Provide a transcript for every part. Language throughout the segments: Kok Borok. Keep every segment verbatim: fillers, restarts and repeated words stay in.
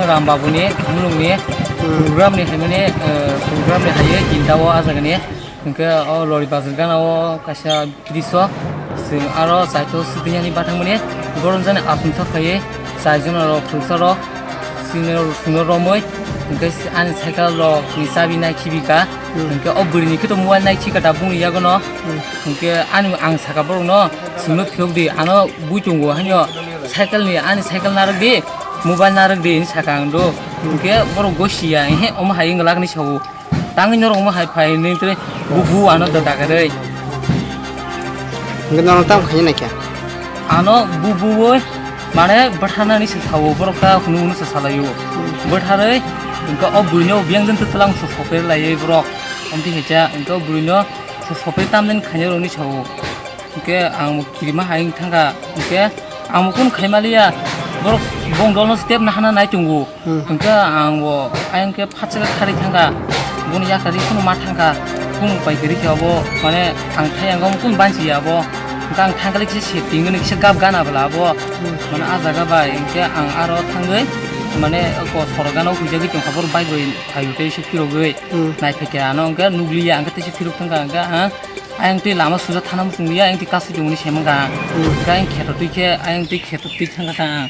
Ram Babu ni, mulung ni, hmm, program ni hai mani, eh, program ni hai tinta o ajagani. Hingke o lori bazar gana o kaisa bridge o, chwng aro chaito swtwiyani bathang mani, borok jani aswk sak phaiwi, chai jona rok, khwlwsa rok, chini rok, chwngno romwi, hingke ani cycle rok ni chabi nai khibi ka, hmm, hingke o bwrwi ni khe to mobile nai khika da bungni yago no, hmm, hingke ani ang saka borok no, chwngno phiyok di, ano bui tongo haino cycle ni, ani cycle narwk di, mobile narwk di, hinwi saka ang do, hingke borok gosi ya, ehe, omo hai wng glak hinwi sao. Tangwi norok omo hai phai nini tei bubu ano da dagarwi. Hingke norok tamo khaina naikha? Ano bubuwi mane bwtharnani se sao, borok ta hwnwi hwnwi se salaio. Bwtharwi hingke o buino biyang jani twlang se sopre laiwi borok. Amtwi hai cha hingke o buino se sopre tamjani khaina rwni sao. Hingke ang bo kirima hai wng thangkha, hingke ang bo kunu khaimaliya, borok bongdolno step nahana nai tongo. Hmm. Hingke ang bo ayang khe phatsa khe kharwi thangkha, boni yakarwi kunu ma thangkha, kunu pai kwrwi khe abo, mane, ang thai ang kunu banchiya abo, hingke ang thangkha le kisa safety wngkhe kisa gap gana bwla abo, hmm, mane, ah jaga bai, hingke ang aro thangwi, mane, ko sorok gana o huijagwi tongkha, borok bike bai phaiyo tei se phirogwi, hmm, naiphai khe ano hingke nukliya, hingke tei se phirok thangkha, hingke ang Ayang twi lama suja thana muchung ya, ayang twi kasui tongmani se mankha. Hmm. Hingke ayang kheto twi khe, ayang twi kheto twi thangkha ta ang.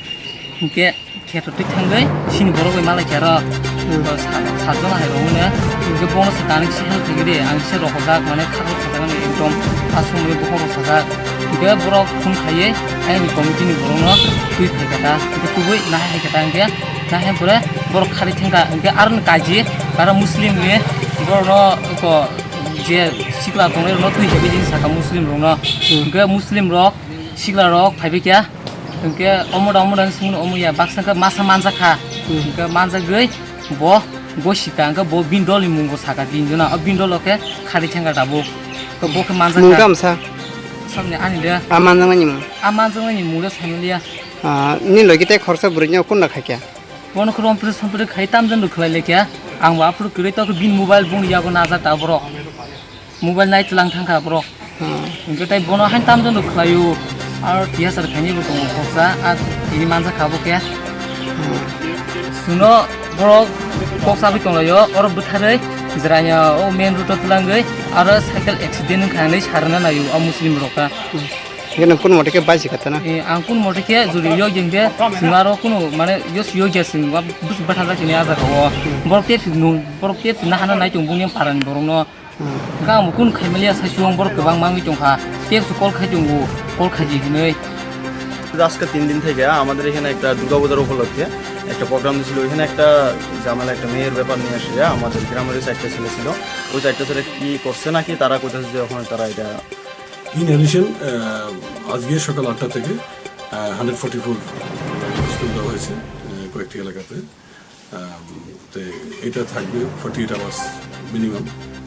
Hingke kheto twi thangwi sini borok bai malai khe aro. Hmm. Bo sa-, satjona hai rok hwnwi. Hingke bono se tani kisa help khaikhe de, ang kisa rokojak, mane khaklo sajak ani ekdom aswk mui bokhok rok sajak. Hingke borok phone khaiwi ayang ni committee ni borokno twi phaikha ta. Hingke kubui nahai hai khe ta hingke, nahai pore borok kharwi thangkha. Hingke aroni kaji, aro Muslim ni borokno ko je sikla tongnai rokno twi khe bini saka Muslim rokno. Hmm. Hwnkhe Muslim rok sikla rok phaibai khe, hwnkhe omo da omo da swngmano omo ya baksa khe masa manjak kha. Hmm. Hwnkhe manjagwi bo gosika hwnkhe bo bini dol ni mung bo saka tin jona, o bini dol o khe kharwi thangkha tabuk. Bo khe manjak kha. Mung tamo sa? Samni ani de. A manjaknai ni mung? A manjaknai ni mung de saimaliya. Ah, nini logi tei khoroksa bwrwi no kunda khaikha? Bono khe rompre sompre khai tamjani rw khlai laikha. Ang bo aphuru kwrwi tok bini mobile boni yago najak ta borok. Mobile nai tlang thangkha borok. Hmm. Hwnkhe tai bono hain tamjani rw khlaio. Aro tiyasar khainai bo tongo khoroksa. A tini manjak kha bo khe. Hmm. Chwngno borok kok chabwi tonglaio. Oro bwtharwi jwraino o main road o twlangwi aro cycle accident wngkha hinwi sarwna naio o Muslim rok ta. Hmm. Hingke nwng kunu mote khe baisi kha tana? Eh, ang kunu mote khe jodi yog jeng khe chwng aro kunu mane yos yog ya chwng ba bwswk bwtharjak chini ah jaga o. Borok tei chwng nung, borok tei chwng nahana nai tongo boni parani borok no. Hmm. Hingke ang bo kunu khaimaliya sai suwang borok kwbang mangwi tongkha. Tei chwng call khai tongo, call khaidi hinwi. আজকে তিন দিন থেকে আমাদের এখানে একটা দুর্গাপূজার উপলক্ষে একটা প্রোগ্রাম দিয়েছিল। ওইখানে একটা ঝামেলা, একটা মেয়ের ব্যাপার নিয়ে এসে আমাদের গ্রামের ওই চারটা ছেলে ছিল। ওই চারটা ছেলে কি করছে নাকি তারা কইতেছে যে ওখানে তারা এটা In addition, আহ, আজকে সকাল আটটা থেকে, আহ, হান্ড্রেড ফর্টি ফোর স্কুল দেওয়া হয়েছে, আহ, কয়েকটি এলাকাতে। আহ, তো এটা থাকবে ফর্টি এইট আওয়ার্স মিনিমাম,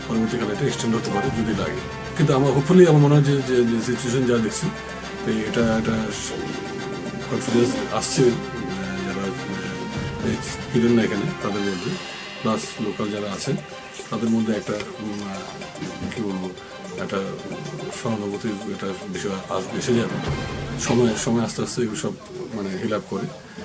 পরবর্তীকালে এটা এক্সটেন্ড হতে পারে যদি লাগে। কিন্তু আমার হোপফুলি আমার মনে হয় যে, যে, যে সিচুয়েশন যা দেখছি, তো এটা একটা কনফিডেন্স আসছে, আহ, যারা, আহ, এই ছিলেন না এখানে তাদের মধ্যে, প্লাস লোকাল যারা আছেন তাদের মধ্যে একটা, উম, আহ, কি বলবো, একটা সহানুভূতির একটা বিষয় আস-, এসে যাবে। সময়, সময় আস্তে আস্তে এগুলো সব মানে হিল আপ করে।